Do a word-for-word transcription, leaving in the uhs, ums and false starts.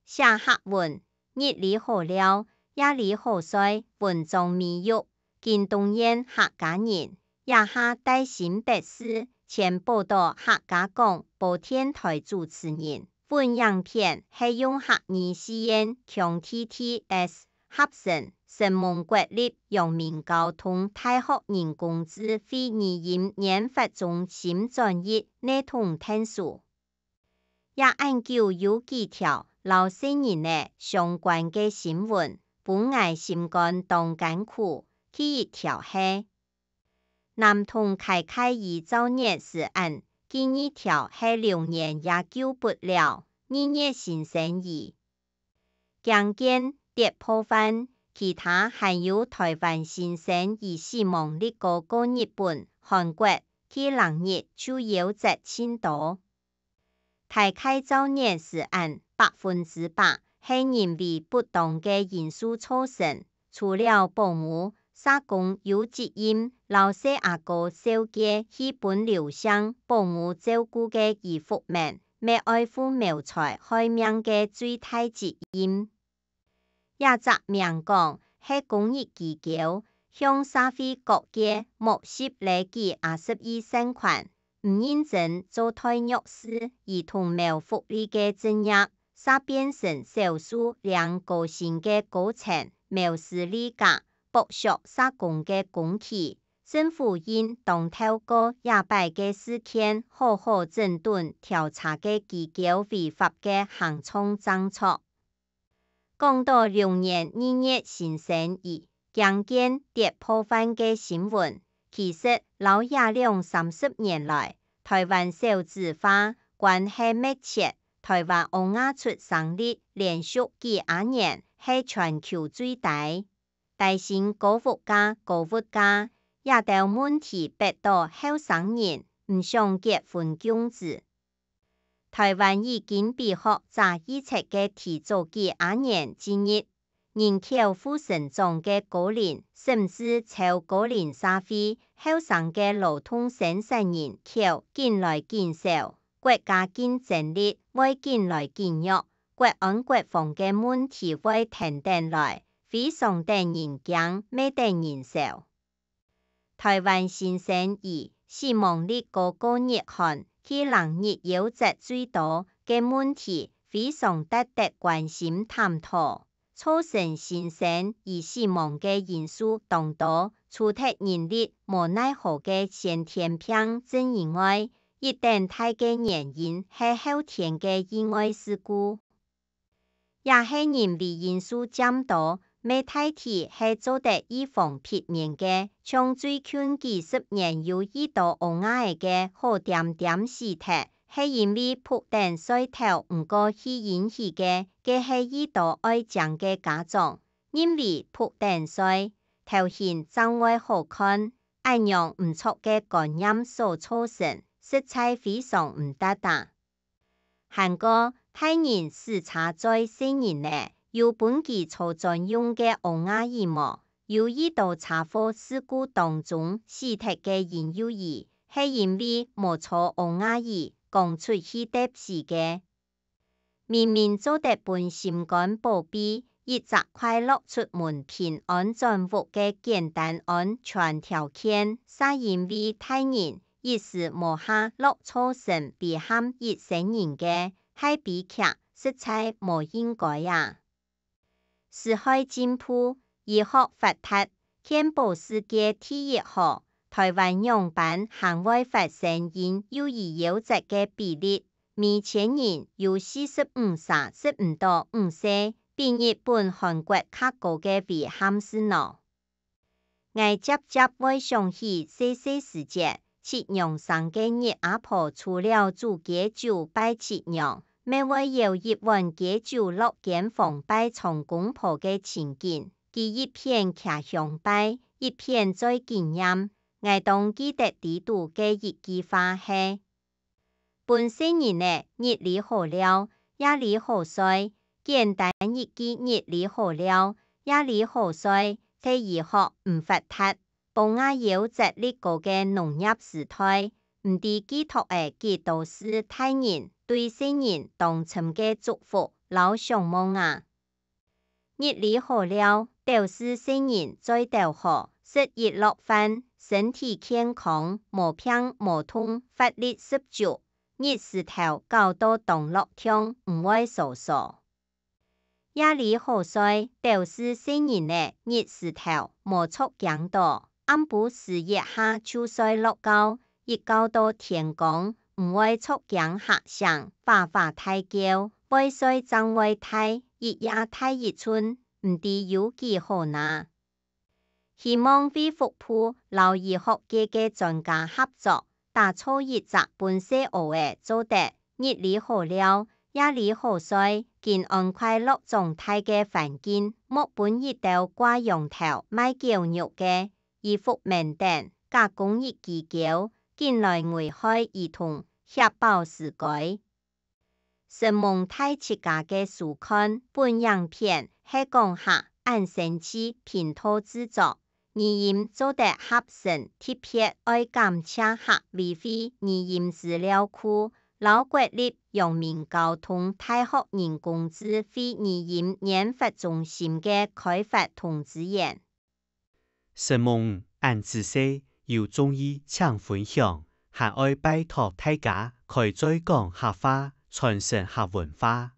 寫客文，日裡好尞，夜裡好睡，文章美玉，今當然客家人，這下帶新北市，全寶島客家廣播電臺主持人，分影片係用客語四縣腔T T S合成，承蒙國立陽明交通大學人工智慧語音研發中心轉譯，內容𢯭手。 這恁久有幾條摎細人仔相關个新聞，分𠊎心肝當艱苦。第一條係：南通開開伊造孽屍案。第二條係：流年也救不了，二月新生兒。驚見跌破番，其他還有臺灣新生兒死亡率高過日本、韓國，第零日就夭折盡多。 大概造孽屍案百分之百係人為不當个因素造成，除了保姆、社工有責任摎細阿哥紹介去分流行保姆照顧个醫護們，乜愛負謀財害命个最大責任。 這隻名講係公益機構，向社會各界募集了幾啊十億善款，毋認真做代弱事，以動謀福利个正業，煞變成銷售領高薪个過程，謀私利家，剝削社工个工具。政府應當透過這擺个事件，好好整頓調查該機構違法个行政政策。 講到龍年二月新生兒，驚見跌破番个新聞，其實摎這兩三十年來，臺灣少子化關係密切，臺灣嬰兒出生率連續幾下年係全球最低。低薪高物價、高物價，這兜問題逼到後生人毋想結婚降子。 臺灣已經比學者預測个提早幾下年進入，人口負成長个高齡，甚至超高齡社會，後生个勞動生產人口緊來緊少，國家競爭力會緊來緊弱，國安國防个問題會跈等來，非常得人驚，乜得人愁。 臺灣新生兒死亡率高過日韓，第零日夭折最多个問題，非常值得關心探討。造成新生兒死亡个因素當多，除忒人力無奈何个先天病症以外，一等大个原因係後天个意外事故。 也係人為因素佔多，乜大體係做得預防避免个。像最近幾十年有遇到嬰兒仔个好恬恬死忒，係因為仆等睡頭毋過去引起个，該係遇到愛靚个家長，認為仆等睡，頭型正會好看，恁樣毋著个觀念所造成，實在非常毋值得。 還過，大人駛車載細人仔，有分佢坐專用个嬰兒椅無？有遇到車禍事故當中死忒个嬰幼兒，係因為無坐嬰兒椅，扛出去跌死个。明明做得分心肝寶貝一隻快樂出門、平安轉屋个簡單安全條件，煞因為大人 一時無下落造成遺憾一生人个，係悲劇，實在無應該啊！時代進步，醫學發達，健保世界第一好，臺灣仰般還會發生嬰幼兒夭折个比率？未成年有四十五儕食毋到五歲，比日本、韓國較高个遺憾事呢！ 𠊎輒輒會想起細細時節，七娘生个日阿婆除了煮雞酒拜七娘，乜會舀一碗雞酒落間房拜長公婆个情景。佢一片擎香拜，一片嘴緊唸。𠊎當記得裡肚个一句話係： 分細人仔日裡好尞，夜裡好睡。簡單一句日裡好尞，夜裡好睡，忒醫學毋發達，寶嬰夭折率高个農業時代，毋知寄託了幾多世大人對細人當深个祝福，摎想望啊。日哩好尞，表示細人嘴斗好，食一落飯，身體健康，無病無痛，活力十足。日時頭搞到當樂暢，毋會燥燥。 夜哩好睡，表示細人仔日時頭無著驚到，暗晡時一下就睡落覺，一覺到天光，毋會著驚嚇醒，哇哇大噭，會睡正會大，一夜大一寸，毋知有幾好哪。 希望衛福部摎醫學界个專家合作，打造一隻分細孲仔做得日哩好尞，夜哩好睡，緊安快樂長大个環境，莫分一兜掛羊頭賣狗肉个，醫福門診、加工業機構，緊來危害兒童，協保時該。 承蒙大自家个收看，本影片係講客恁生趣頻道製作，語音做得合成，特別愛感謝客委會語音資料庫，摎國立陽明交通大學人工智慧語音研發中心个開發同資源。 承蒙恁仔細，有中意請分享，還愛拜託大家開嘴講客話，傳承客文化。